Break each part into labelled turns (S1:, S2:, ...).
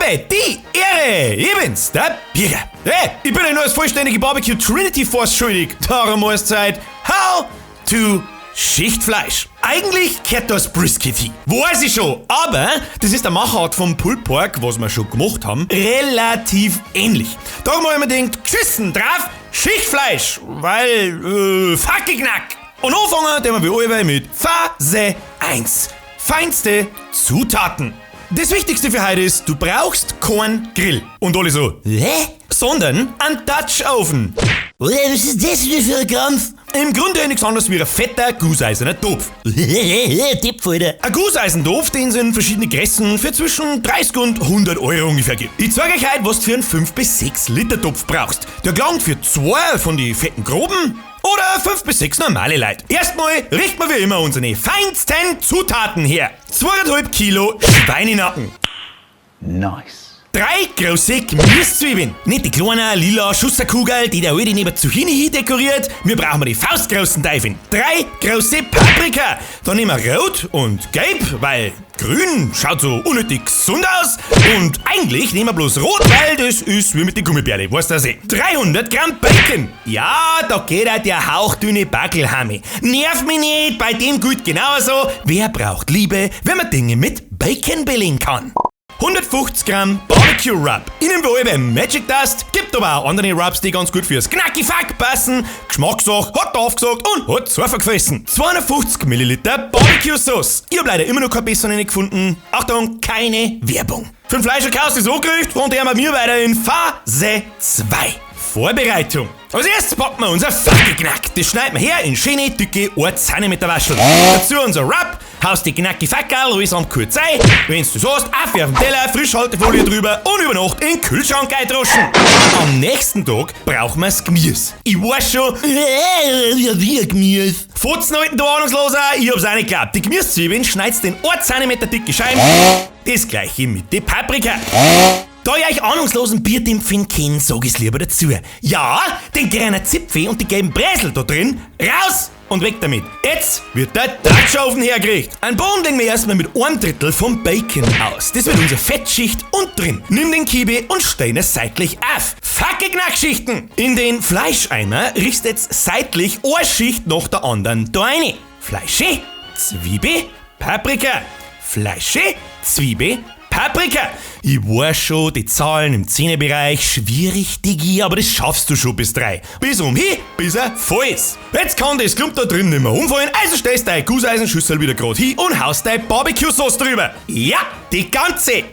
S1: Habe die Ehre! Ich bin's, der Birger. Hey, ich bin euch nur als vollständige Barbecue Trinity Force schuldig. Darum ist Zeit. How to Schichtfleisch. Eigentlich gehört das Brisket hin. Weiß ich schon, aber das ist der Machart vom Pulled Pork, was wir schon gemacht haben, relativ ähnlich. Darum habe ich mir gedacht, geschissen drauf, Schichtfleisch, weil, Fackelknack. Und anfangen tun wir wie allweil mit Phase 1. Feinste Zutaten. Das Wichtigste für heute ist, du brauchst keinen Grill. Und alle so, hä? Sondern einen Dutch Oven.
S2: Was ist das denn für ein Krampf?
S1: Im Grunde nichts anderes wie ein fetter, gusseiserner Topf.
S2: Tipp, Alter.
S1: Ein Gusseisendof, den es in verschiedene Größen für zwischen 30 und 100 Euro ungefähr gibt. Ich zeige euch heute, was du für einen 5 bis 6 Liter Topf brauchst. Der gelangt für zwei von die fetten groben oder 5 bis 6 normale Leute. Erstmal richten wir wie immer unsere feinsten Zutaten her. 2,5 Kilo Schweinenacken.
S3: Nice.
S1: Drei große Gemüsezwiebeln. Nicht die kleinen lila Schusserkugel, die der alte neben Zucchini dekoriert. Wir brauchen die faustgroßen Teufeln. Drei große Paprika. Dann nehmen wir rot und gelb, weil grün schaut so unnötig gesund aus. Und eigentlich nehmen wir bloß rot, weil das ist wie mit den Gummibärle, weißt du das eh. 300 Gramm Bacon. Ja, da geht auch der hauchdünne Backelhammi. Nerv mich nicht, bei dem gut genauso. Wer braucht Liebe, wenn man Dinge mit Bacon belegen kann? 150 Gramm Barbecue Rub. Ich nehme wie allweil Magic Dust, gibt aber auch andere Rubs, die ganz gut fürs Knacki-Fuck passen. Geschmackssache, hat aufgesagt und hat Surfer gefressen. 250 Milliliter Barbecue Sauce. Ich hab leider immer noch keine bessere nicht gefunden. Achtung, keine Werbung. Für den Fleischerkaus ist angerichtet und er mit mir weiter in Phase 2. Vorbereitung. Als erstes packen wir unser Fackelknack. Das schneiden wir her in schöne, dicke 1 cm Wascheln. Dazu unser Rub, haust die knacki Fackel allesamt kurz ein. Wenn's du hast, auf den Teller, Frischhaltefolie drüber und über Nacht in den Kühlschrank eindroschen. Am nächsten Tag brauchen wir's Gemüse. Ich weiß schon,
S2: Ja, wie Gemüse.
S1: Fotzen halten, du Ahnungsloser, ich hab's auch nicht geglaubt. Die Gemüsezwiebeln schneidest in 1 cm dicke Scheiben. Das gleiche mit den Paprika. Da ich euch ahnungslosen Bierdämpfen kennt, sag ich's lieber dazu. Ja, den grünen Zipfel und die gelben Bresel da drin, raus und weg damit. Jetzt wird der Dutch Oven hergerichtet. Ein Boden legen wir erstmal mit 1/3 vom Bacon aus. Das wird unsere Fettschicht und drin. Nimm den Kibe und stell ihn seitlich auf. Fackelknackschichten! In den Fleischeimer riechst jetzt seitlich eine Schicht nach der anderen da rein. Fleische, Zwiebel, Paprika. Fleische, Zwiebel, Paprika. Ich weiß schon, die Zahlen im 10er-Bereich, schwierig, Digi, aber das schaffst du schon bis 3. Bis um hin, bis er voll ist. Jetzt kann das Klump da drin nimmer umfallen, also stellst deine Gusseisenschüssel wieder grad hin und haust deine Barbecue-Sauce drüber. Ja, die ganze.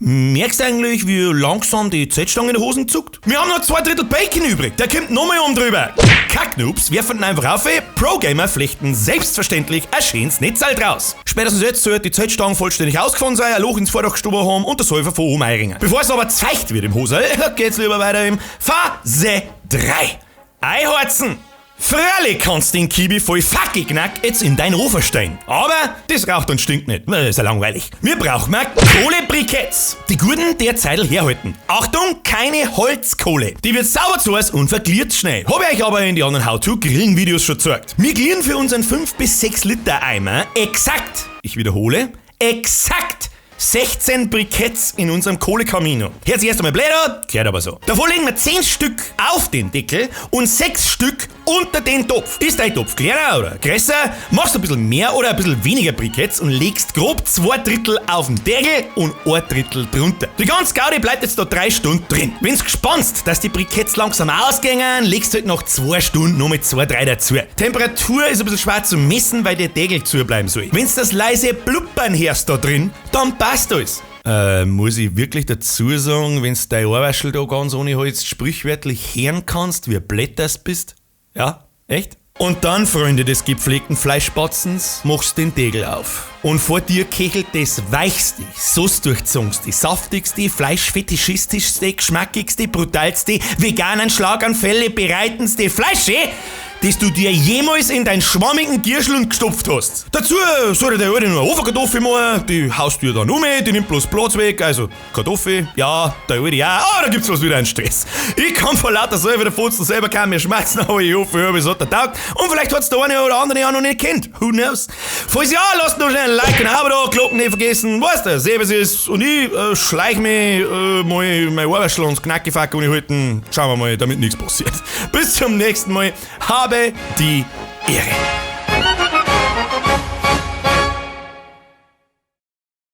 S1: Merkst du eigentlich, wie langsam die Zeltstange in den Hosen zuckt? Wir haben noch 2/3 Bacon übrig, der kommt nochmal oben drüber. Kacknoobs werfen ihn einfach auf, Pro-Gamer flechten selbstverständlich ein schönes Netzteil draus. Spätestens jetzt sollte die Zeltstange vollständig ausgefahren sein, ein Loch ins Vordach gestoben haben und der Säufer von oben einringen. Bevor es aber zeigt wird im Hosel, geht's lieber weiter im Phase 3. Einheizen! Freilich kannst den Kibi voll Fackelknack jetzt in dein Ofen stellen. Aber das raucht und stinkt nicht. Das ist ja langweilig. Wir brauchen mal Kohlebriketts. Die guten derzeit herhalten. Achtung, keine Holzkohle. Die wird sauber zu heiß und vergliert schnell. Hab ich euch aber in die anderen How-to-Grillen-Videos schon gezeigt. Wir glieren für unseren 5 bis 6 Liter Eimer exakt, ich wiederhole, exakt 16 Briketts in unserem Kohlekamino. Hört sich erst einmal blöd an, gehört aber so. Davor legen wir 10 Stück auf den Deckel und 6 Stück unter den Topf. Ist dein Topf kleiner oder größer, machst du ein bisschen mehr oder ein bisschen weniger Briketts und legst grob 2/3 auf den Deckel und 1/3 drunter. Die ganze Gaudi bleibt jetzt da 3 Stunden drin. Wenn's gespannst, dass die Briketts langsam ausgehen, legst du halt nach 2 Stunden noch mit 2, 3 dazu. Temperatur ist ein bisschen schwer zu messen, weil der Deckel zubleiben soll. Wenn's das leise Blubbern hörst da drin, dann passt alles. Muss ich wirklich dazu sagen, wenn's dein Ohrwaschel da ganz ohne Holz sprichwörtlich hören kannst, wie blöd das bist? Ja, echt? Und dann, Freunde des gepflegten Fleischbatzens, machst den Deckel auf. Und vor dir köchelt das weichste, soßdurchzogenste, saftigste, fleischfetischistischste, geschmackigste, brutalste, veganen Schlaganfälle bereitendste Fleische, das du dir jemals in dein schwammigen Gierschlund gestopft hast. Dazu soll der Alte nur eine Ofenkartoffel machen, die haust du ja dann um, die nimmt bloß Platz weg, also Kartoffel, ja, der Alte auch, ah, da gibt's was wieder einen Stress. Ich kann vor lauter Säufer der Fotzen selber kein mehr schmerzen, aber ich hoffe, es hat der taugt. Und vielleicht hat's der eine oder andere auch noch nicht kennt. Who knows? Falls ja, lasst noch schnell ein Like und ein Abo da, Glocken nicht vergessen, weißt du, Servus ist und ich schleich mich mal mein Ohrwaschel und Knackefack halten. Schauen wir mal, damit nichts passiert. Bis zum nächsten Mal. Habe die Ehre.